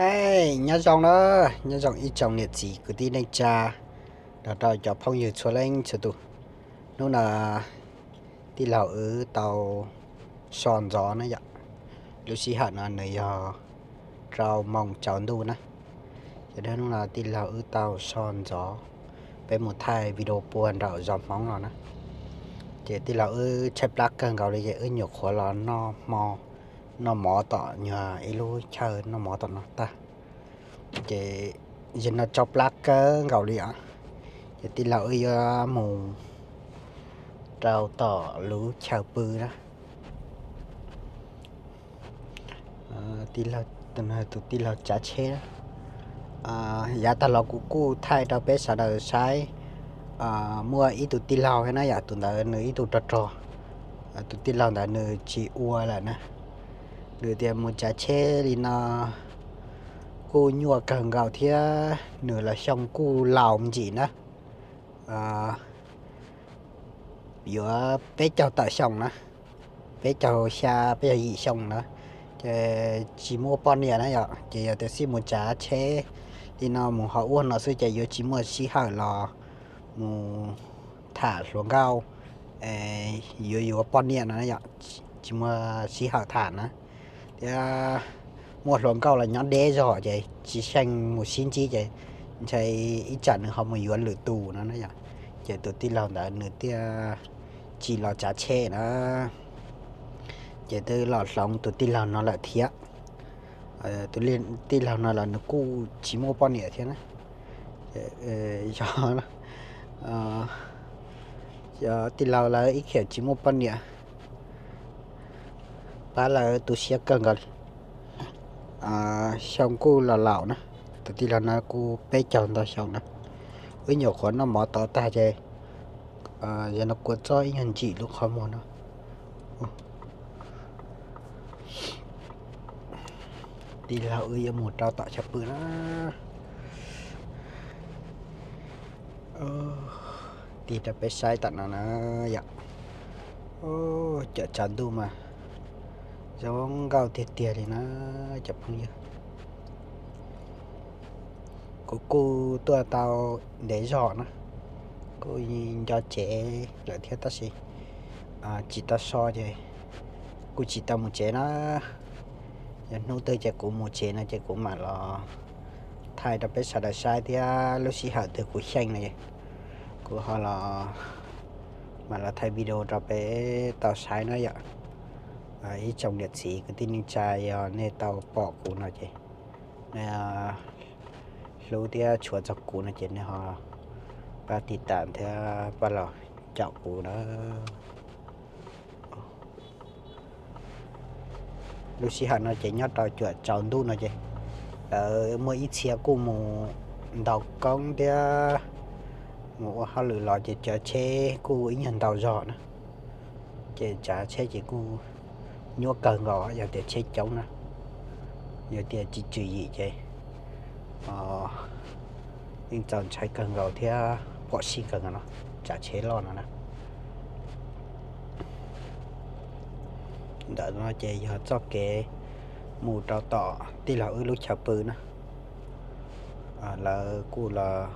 Hey, nyob zoo na, nyob zoo ib tsoom niam txiv kwv tij neej tsa, nrog rau cov phooj ywg txhua leej txhua tus. Hnub no tij laug wb tau so ntxov na yom. Lub sij hawm no nws yog rau moos tsaus ntuj na. Ces hnub no tij laug wb tau so ntxov, peb mus thaij video puag nraum zos Hmoob los na. Ces tij laug wb tshaib plab kawg nkaus li ces wb nyuam qhuav los noj hmo, noj mov tom nyuag ib lub chaw noj mov tom no tag. Ces yog no tsau plab kawg nkaus li os. Ces tij laug wb yuav mus rau tom lub chaw pw na. Tus tij laug tsav tsheb. Yav tag los kuv kuj thaij rau peb sawv daws saib, muaj ib tug tij laug na yom, tus ntawd nws ib tug rog rog, tus tij laug ntawd nws tsis ua lawm na. Nws tias mus tsav tsheb li no kuj nyuaj kawg nkaus thiab nws los xyoo kuj laus me ntsis na. Yuav peb caug tawm xyoo na, peb caug xya peb caug yim xyoo na, ces tsis muaj poj niam na yom. Ces yog tias xij mus tsav tsheb li no mus ho ua no xwb ces yuav tsis muaj sij hawm los mus tham hluas nkauj yuav yuav poj niam no yom, tsis muaj sij hawm tham na. Thiab muaj hluas nkauj los nyob deb zog ces tsis xyeej mus sib ntsib ces ntshai ib tsam nws ho mus yuav lwm tus no na yom. Ces tus tij laug ntawd nws thiaj tsis los tsav tsheb na. Ces twb los hloov tus tij laug no lawm thiab. Tus tij laug no los nws kuj tsis muaj poj niam thiab na. Yog, yog tij laug lawv ib khiam tsis muaj poj niam, pab lawv tu siab kawg nkaus li. Xyoo kuj los laus na, tus tij laug no kuj peb caug ntau xyoo na. Wb nyuam qhuav noj mov tod tag ces yog no kua txob ib nyuag ntsim lub qhov muag no. Tij laug wb yuav mus rau tom chaw pw na. Tig rau peb saib tom no na yom. Cov tsaus ntuj mas zoo nkauj tiag tiag li na cov phooj ywg. Kuv kuj tuaj tau ntev zog na, kuj nco tsev lawm thiab tab sis tsis tau so ces kuj tsis tau mus tsev na. Yog hnub twg ces kuv mus tsev no ces kuv mam los thaij rau peb sawv daws saib thiab lub sij hawm twg kuv xyeej no es kuv ho los mam los thaij video rau peb tau saib na yom. Ib tsoom niam txiv kwv tij neej tsa yog nej tau pom kuv no ces nej hlub thiab tshua txog kuv no ces nej ho pab tiv tam thiab pab los caum kuv na. Lub sij hawm no ces nyob rau cuam tsaus ntuj no ces lawv muaj ib txhia kuj mus ntaus koob thiab mus ua hauj lwm los ces cov tsheb kuj ib nyuag ntau zog na. Ces tsav tsheb ces kuj nyuaj kawg nkaus yog tias tsheb coob na. Yog tias tsis tswm yim ces yeej txaus ntshai kawg nkaus thiab phom sij kawg nkaus no, tsav tsheb loj no na. Ntawm no ces yog txoj kev mus rau tom tij laug wb lub chaw pw na. Lawv kuj los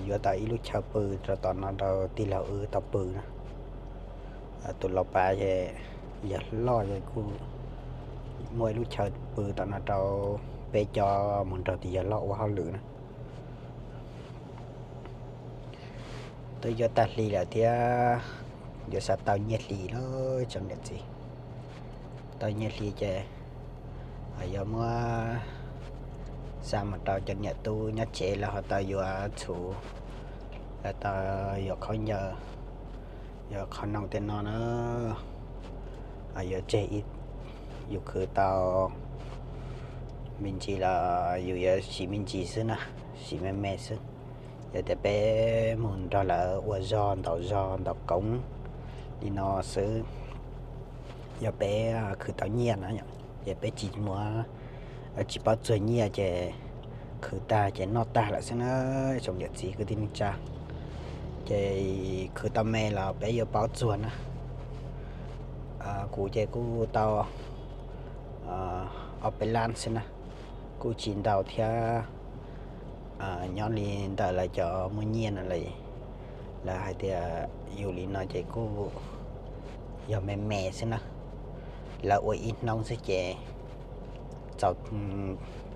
yuav tau ib lub chaw pw rau tom no rau tij laug wb tau pw na. Tus laus pav ces yawg loj ces kuj muaj ib lub chaw pw tom no rau peb cov mus nrog tus yawg loj ua hauj lwm na. Twb yuav tag hli lawm thiab, yuav xav tau nyiaj hli lawm tsoom niam txiv. Tau nyiaj hli ces yuav muab xa mus rau cov niam tub nyob tsev lawv ho tau yuav txhuv, lawv tau yuav khaub ncaws, yuav qhov noom tej no na. Yuav tseg, yus khwv tau me ntsis los yus yuav siv me ntsis xwb na, siv me me xwb. Yog tias peb mus nrog lawv ua zog ntaus zog ntaus koob li no xwb, yog peb khwv tau nyiaj na, ces peb tsis muab, tsis paub txuag nyiaj ces khwv tag ces noj tag lawm xwb na, tsoom niam txiv kwv tij neej tsa. Ces khwv tau me los peb yuav paub txuag na. Kuv ces kuj tau ob peb lab xwb na. Kuj tsis ntau thiab, nyob li ntawm lawv cov muaj nyiaj no lawm, lawv hais tias yus li no ces kuj yog me me xwb na. Lawv ua ib hnub xwb ces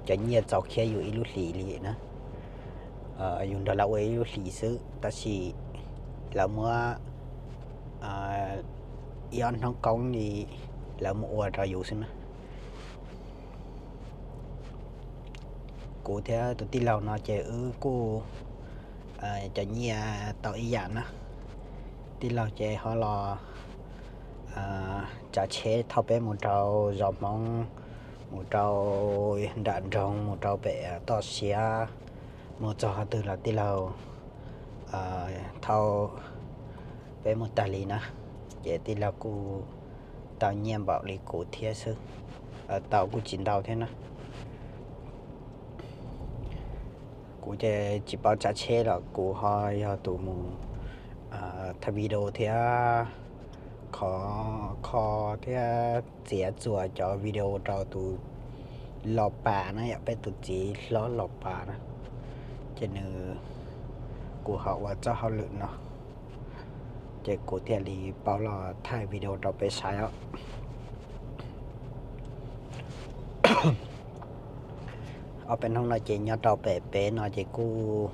cov nyiaj txaus khiab yus ib lub hlis li na. Yus nrog lawv ua ib lub hlis xwb tab sis lawv muab ib ob hnub koob li lawv mus ua rau yus xwb na. Kuv thiab tus tij laug no ces wb kuj cov nyiaj tau ib yam na. Tij laug ces ho los tsav tsheb thauj peb mus rau zos Hmoob, mus rau nram nroog, mus rau pem toj siab, mus txog qhov twg los tij laug thauj peb mus tag li na. Ces tij laug kuj tau nyiaj npaum li kuv thiab xwb, tau kuj tsis ntau thiab na. Kuv ces tsis paub tsav tsheb los kuv ho yog tus mus thaij video thiab kho, kho thiab txiav txuas cov video rau tus Los Pas na, yog peb tus txiv hlob Los Pas na. Ces nws, kuv ho ua txoj hauj lwm no, ces kuv thiaj li paub los thaij video rau peb saib os. Ob peb hnub no ces nyob rau pem peb no ces kuj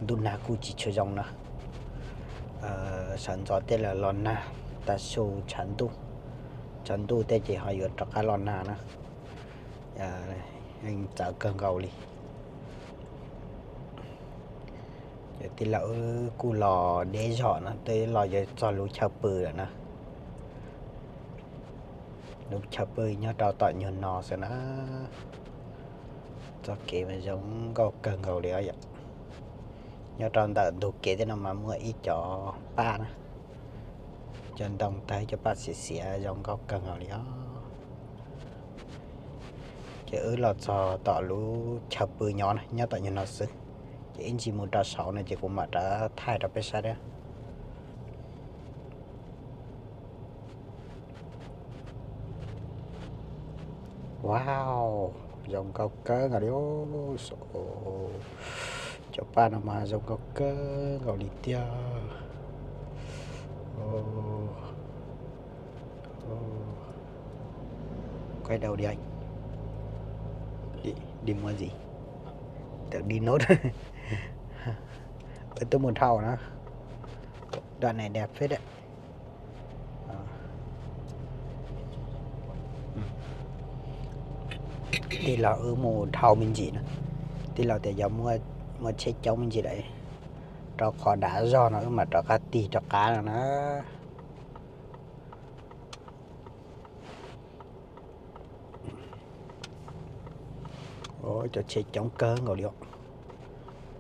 ntuj nag kuj tsis tshua zoo na. Sawv ntxov tej los los nag, tav su tshav ntuj, tshav ntuj tej ces ho yuav rov qab los nag na. Txawv kawg nkaus li. Ces tij laug wb kuj los deb zog no, twb los yuav txog lub chaw pw lawm na. Lub chaw pw nyob rau tom nyuag no xwb na. Txoj kev mas zoo nkauj kawg nkaus li os yom. Nyob rau ntawm ntug kev tej no mas muaj ib cov paj na, cov ntoo tawg, cov paj xiav xiav zoo nkauj kawg nkaus li os. Ces wb los txog tom lub chaw pw nyob na, nyob tom nyuag no xwb, ces ib ntsis mus rau saud no ces kuv mam rov thaij rau peb saib na. Wow, zoo nkauj kawg nkaus li. Cov paj no mas zoo nkauj kawg nkaus li tiag. Quay đầu đi anh. Đi, đi mua gì? Tưởng đi nốt. Ơ, tôi muốn thầu nó. Đoạn này đẹp phết đấy. Tij laug wb mus dhau me ntsis na, tij laug tias yog muaj tsheb coob me ntsis lawm, rau qhov dav zog no wb mam rov qab tig rov qab no na. Cov tsheb coob kawg nkaus li os.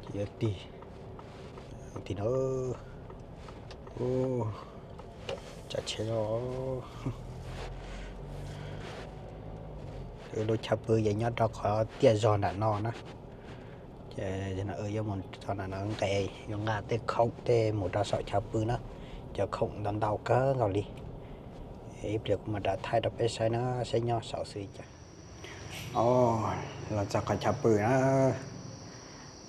Ces yuav tig, tig no, tsav tsheb os. Lub chaw pw ces nyob rau qhov tiaj zog nram no na. Ces no yuav mus txog nram no nqes, yuav nqa tej khoom tej mus rau saum chaw pw na. Cov khoom ntau ntau kawg nkaus li. Ib pliag kuv mam rov thaij rau peb saib na, saib nyob saum xwb cas. Os, los txog qhov chaw pw na.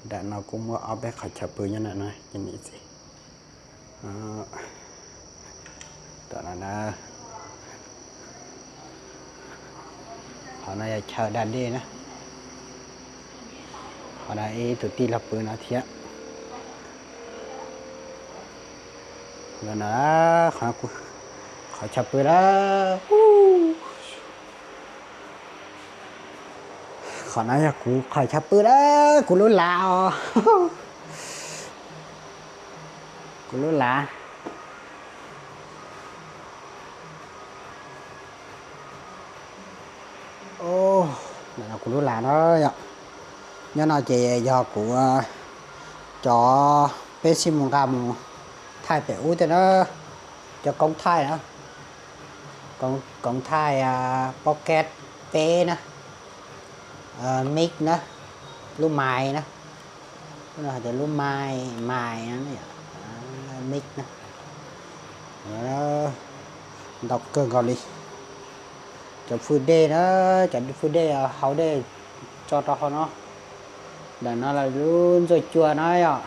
Nram no kuj muaj ob peb qhov chaw pw nyob nram no, ces nim txiv. Tom no na, qhov no yog chaw da dej na. Qhov no ib tug tij laug pw no thiab. Los no, qhov chaw pw na. Qhov no yog kuv qhov chaw pw na, kuv lub lav os. Kuv lub lav. Kuv lub lav no yom. Nyob no ces yog kuv cov, peb sib mus nqa mus thaij pem ub tej na, cov koob thaij na, koob thaij podcast peb na, mic na, lub mais na, lub mais, mais, mic na, ntau kawg nkaus li. Cov fwj dej na, cov fwj dej hau dej tso rau hauv no. Ntawm no lawv lub ntxuaj cua na yom.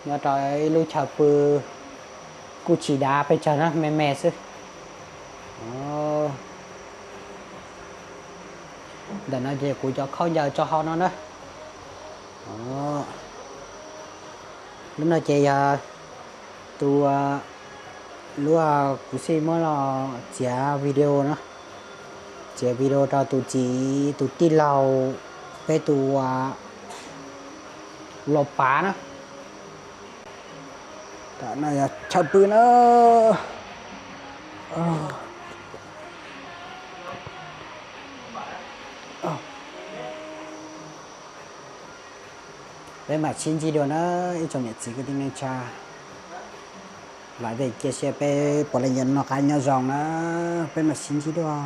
Nyob rau ib lub chaw pw kuj tsis dav pes tsawg na, me me xwb. Ntawm no ces kuv cov khaub ncaws tso hauv no na. Lub no ces yog tus, lub kuv xij muab los txiav video na, txiav video rau tus txiv tus tij laug peb tus los pav na. Tam no yog chaw pw na. Peb mam sib ntsib dua na ib tsoom niam txiv kwv tij neej tsa. Lawv tej cia siab peb puav leej yuav noj qab nyob zoo na. Peb mam sib ntsib dua.